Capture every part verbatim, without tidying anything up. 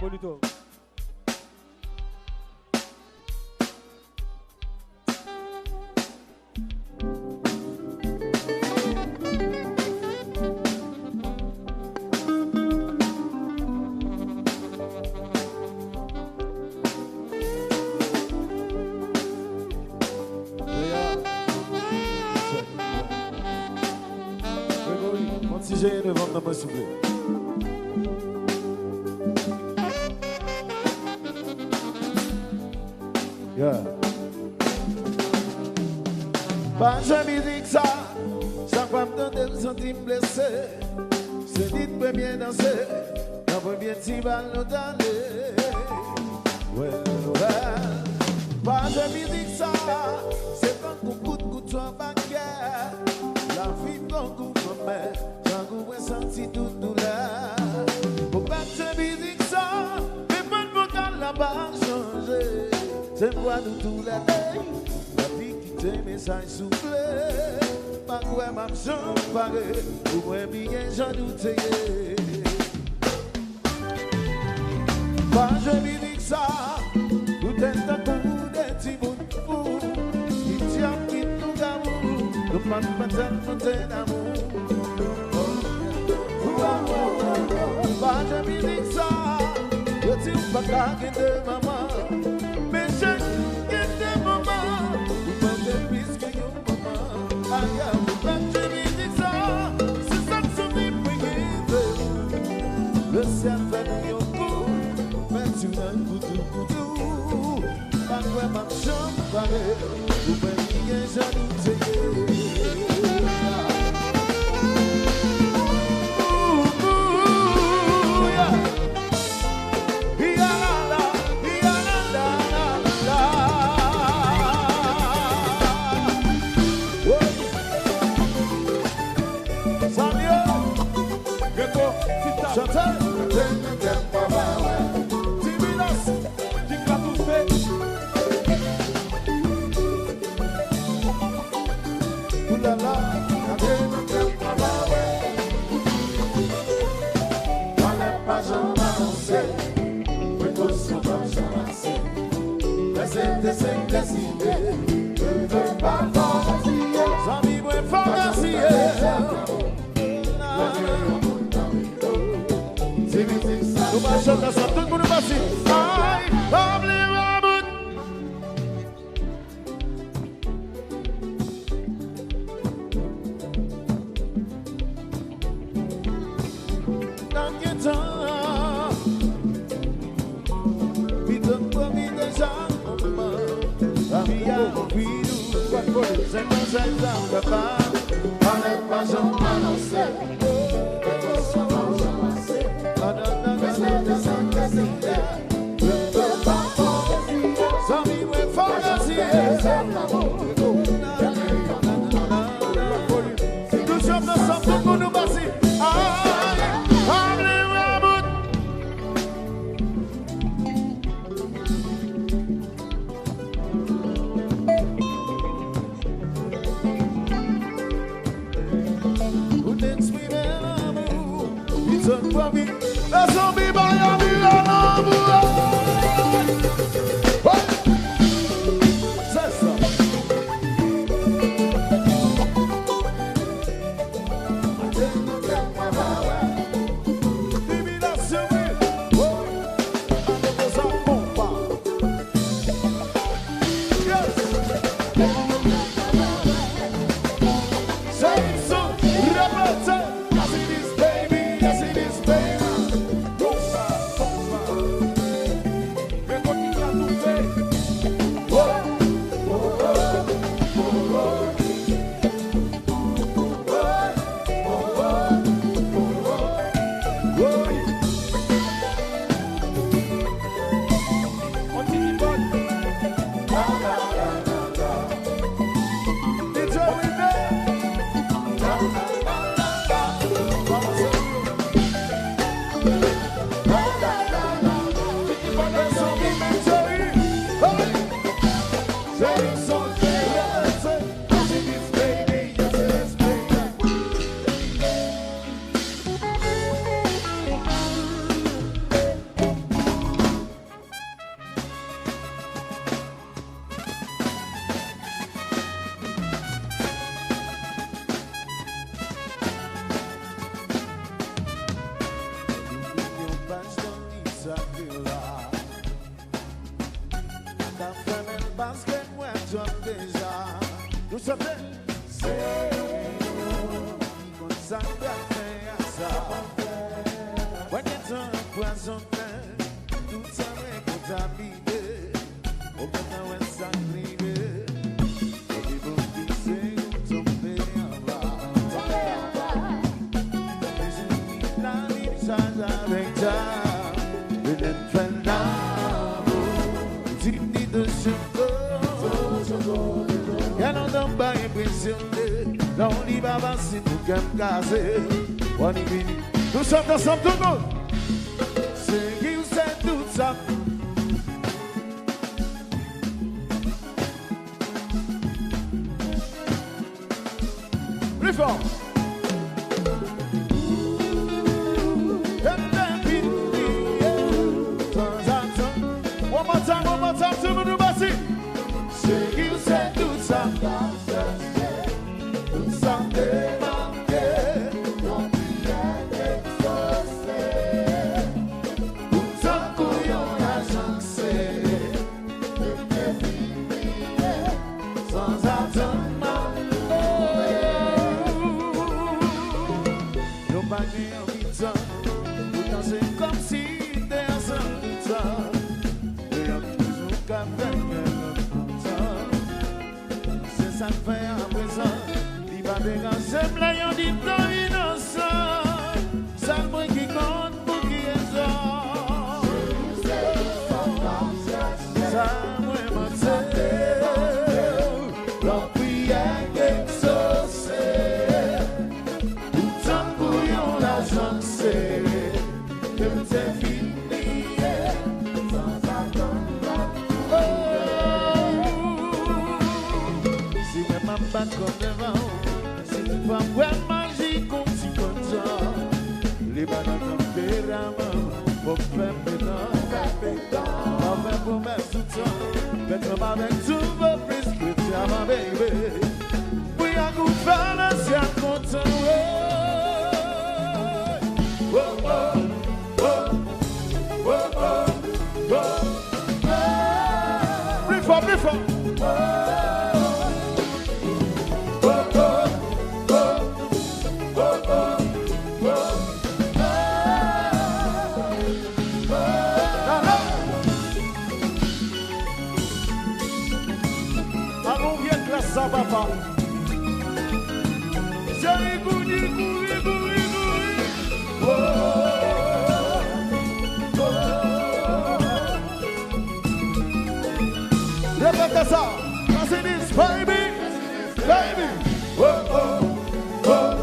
Polito. Gregory, yon ti jere devan m nan mwen, souple. Yeah. Pa jwe mizik sa, chak fwa m tande l, santi m blese. Se li t premye danse nan premye ti bal nou t ale. Well, well. Pa jwe mizik sa, se tankou kout kouto anba kè. Lavi tankou manmè, tankou mwen santi tout doulè. Ou pa jwe mizik sa, men bòn vokal la pa chanje. Se vwa nou toulède, lavi kite mesaj souple. Pa kwè m ap janm pare pou mwen bliye jan nou te ye. Pa jwe mizik sa, ou tèt tankou de timoun fou, ki dyab, ki lougawou, nou pa t pa tèlman te damou. Pa jwe mizik sa, yo di m pa ka gen de manman, men cheri, gen de manman, ou mande plis ke yon manman. Aya, ou pa jwe mizik sa, se sa k soti pou rive. Lesyèl fè nou yon kou, men ti nan koutou koutou. Pa kwè m ap janm pare, ou mwen ki gen jan nou te ye. Ooh, ooh, yeah. Hi, ya, la, la, hi, ya, la, la, la, la, la. Woy. Salye. Greco, ti tap. Chante. Ti Minas. Ti Katouse. Oulala. Gade nan tèt mwen pa wè. Panè pa janm anonse. Prekosyon pa janm ase. Lè se te se m deside. Mwen pa fò gaspiye. Zanmi mwen fò gaspiye. Nou pral chante ansanm, tout moun nou pase. Ay, pa bliye bout. N ap gen tan. Pito n pwofite chak moman. Lavi a anvi nou. Sèl manzèl sa papa. Panè pa janm anonse. Zanmi mwen fò gaspiye. Touche m nan san tout moun nou pase. Ay, pa bliye bout. Ou te eksprime lanmou, li sot pran vi. Lè zanmi Miami la lanmou. Hey! Se sa. Tribinasyon, wi. Oh. Ane de sa konpa. Yes. Jason, repete. Yes, it is, baby. Yes, it is, baby. Konpa. Fasil pou kè m kaze. Wani vini. Nou chante ansanm tout moun. Se ki w se tout sa. Pli fò. One more time, one more time, tout moun nou bati. Se ki w se tout sa. Tout sa m te mande, yon priyè egzose. Ou tankou yon lajan k sere, ke m te fin priye, sanzatann m ap louwe. Yo pa gen anvi tan, poutan se kòmsi te ansanm poutan. E anvi toujou ka fè kè lòt poutan. Se sa k fè aprezan, li pa deranje m lè yo di m tan inosan. Sèl mwen ki konn pou ki rezon. Sa mwen mande, yon priyè k egzose. Ou tankou yon lajan k sere, ke m te fin bliye, sanzatann m ap louwe. Si mwen m ap bat kòm devan w, si toutfwa m wè maji konn ti kontan, li pa nan tanperaman m, fòk fè m petan. Pa fè pwomès toutan, fè tanm avèk tou voplis ke tchama, baby. Bouya kou fè lè syèl kontan, wi. Oh, oh, oh, oh, oh, oh. Pli fò, pli fò. Oh, oh, oh, oh, oh, oh, oh. Avan w vye klas sa, papa. Cheri, kouri, kouri, kouri, kouri. Oh, oh, oh. Repete sa. Pase dis, baby, baby. Oh, oh, oh,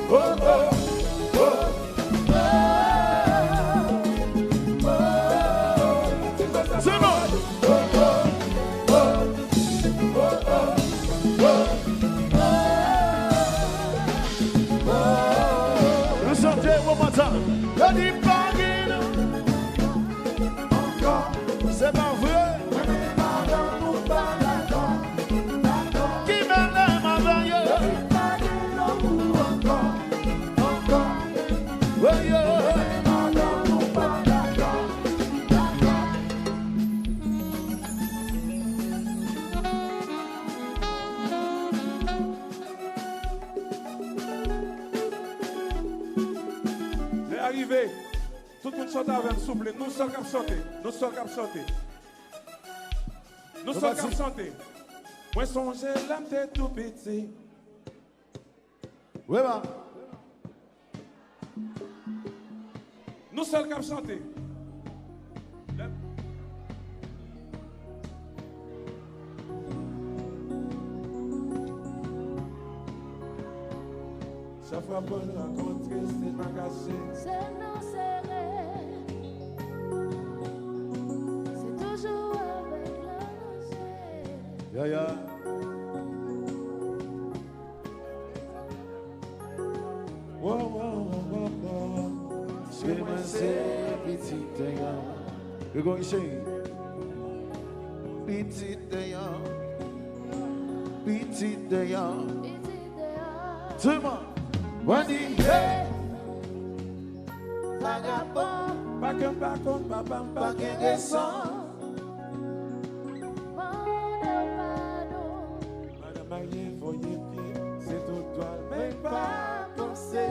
oh, oh, oh. Nou chante one more time. Yo di pa gen nou ankò. Se pa vre. Mwen menm madanm ou pa dakò. Ki mele m avè yo. Lè a rive. Tout moun chante avè m, souple. Nou sèl k ap chante. Nou sèl k ap chante. Nou sèl k ap chante. Mwen sonje lè m te tou piti. Wi, ba. Nou sèl k ap chante. Lè m Chak fwa pou n rankontre, se pa kache. Se nan sere. Se toujou avèk lanje. Ya, ya. Wo, wo, wo, wo, wo. Paske mwen se pitit Dèyan. Grégory cheri. Pitit Dèyan. Pitit Dèyan. Pitit Dèyan. Sèlman. Wendy, hey! Vagabon. Pa ke m pa konn papa m pa gen rezon. Mande w padon. Madanm marye voye pye, se tout dwa l, men pa panse.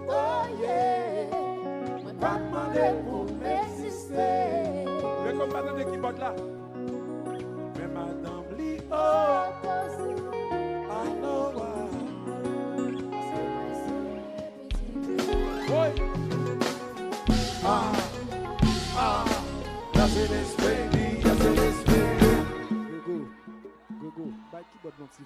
Oh yeah, mwen pa t mande pou m egziste. Lè kòm pa tande kibòd la. Men madanm li opoze. I know why. Woy. Ah, ah, la jeunesse baby, la jeunesse baby. Gogo, Gogo, bay kibòd lan ti